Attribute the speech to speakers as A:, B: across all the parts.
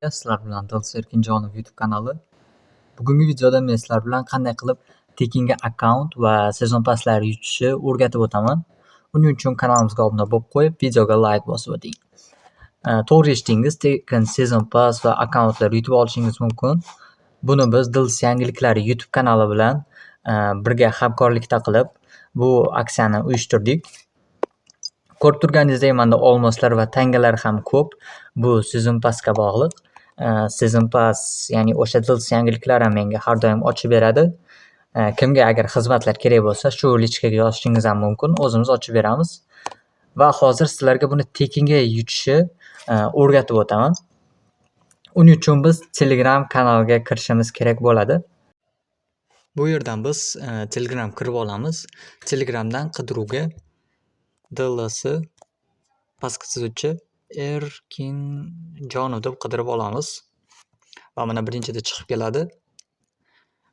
A: Sizlar bilan Dilso'z Erkinjonov YouTube kanali. Bugungi videoda men sizlar bilan qanday qilib tekinga akkaunt va sezon passlar yutishni o'rgatib o'taman. Buning uchun kanalimizga obuna bo'lib qo'yib, videoga like bosib o'ting. To'g'ri eshitdingiz, tekin sezon pass va akkauntlar yutib olishingiz mumkin. Buni biz Dils yangiliklari YouTube kanali bilan birga hamkorlikda qilib, bu aksiyani uyushtirdik. Ko'rib turganingizdek, menda olmoslar va tangalar ham ko'p. Bu sezon passga bog'liq. Sezon pass, ya'ni o'sha Dils yangiliklari ham menga har doim ochib beradi. Kimga agar xizmatlar kerak bo'lsa, shu личка ga yozishingiz ham mumkin, o'zimiz ochib beramiz. Va hozir sizlarga buni tekinga yutishni o'rgatib o'taman. Uning uchun biz Telegram kanaliga kirishimiz kerak bo'ladi. Bu yerdan biz Telegram kirib olamiz. Telegramdan qidiruvga DLC pastki chizuvchi Erkinjonov deb qidirib olamiz. Va mana birinchida chiqib keladi.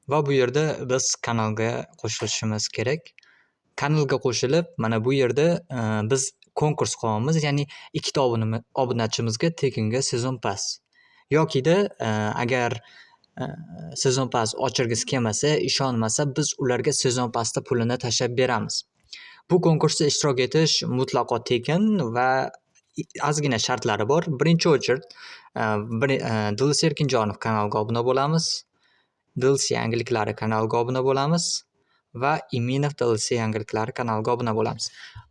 A: Va bu yerda biz kanalga qo'shilishimiz kerak. Kanalga qo'shilib, mana bu yerda biz konkurs qilyapmiz, ya'ni ikkita obunachimizga tekinga sezon pass. Yokida agar sezon pass ochirgisi kelmasa, ishonmasa, biz ularga sezon passda pulini tashlab beramiz. Bu konkursda ishtirok etish mutlaqo tekin va ozgina shartlari bor. Birinchi очередь Dils Erkinjonov kanaliga obuna bo'lamiz. Dils yangiliklari kanaliga obuna bo'lamiz va Iminov DLC yangiliklari kanaliga obuna bo'lamiz.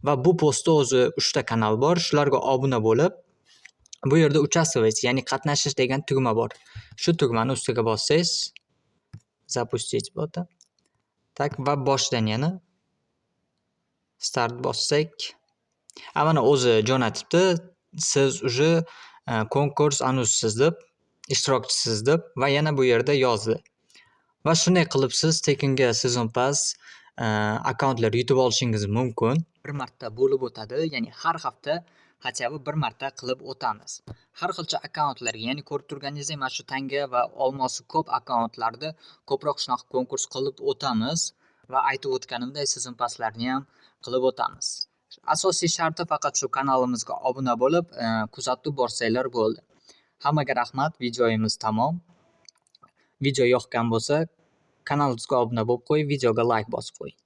A: Va bu postda o'zi 3 ta kanal bor. Shularga obuna bo'lib, bu yerda участвовать, ya'ni qatnashish degan tugma bor. Shu tugmani ustiga bossangiz, запустить бота. Так, va boshidan yana start bossak, a mana o'zi jo'natibdi. Siz уже konkurs anusiz deb, ishtirokchisiz deb va yana bu yerda yozdi. Va shunday qilib siz tekinga sezon pass akkauntlar yutib olishingiz mumkin. Bir marta bo'lib o'tadi, ya'ni har hafta хотя бы bir marta qilib o'tamiz. Har xilcha akkauntlarga, ya'ni ko'rib turganingizdek, mana shu tanga va olmosi ko'p akkauntlarda ko'proq shunaqa konkurs qilib o'tamiz va aytib o'tganimdek, sezon passlarni ham qilib o'tamiz. Asosiy sharti faqat shu kanalimizga obuna bo'lib, kuzatib borsanglar bo'ldi. Hammaga rahmat, videomiz tamom. Video yoqqan bo'lsa, kanalimizga obuna bo'lib qo'yib, videoga like bosib qo'ying.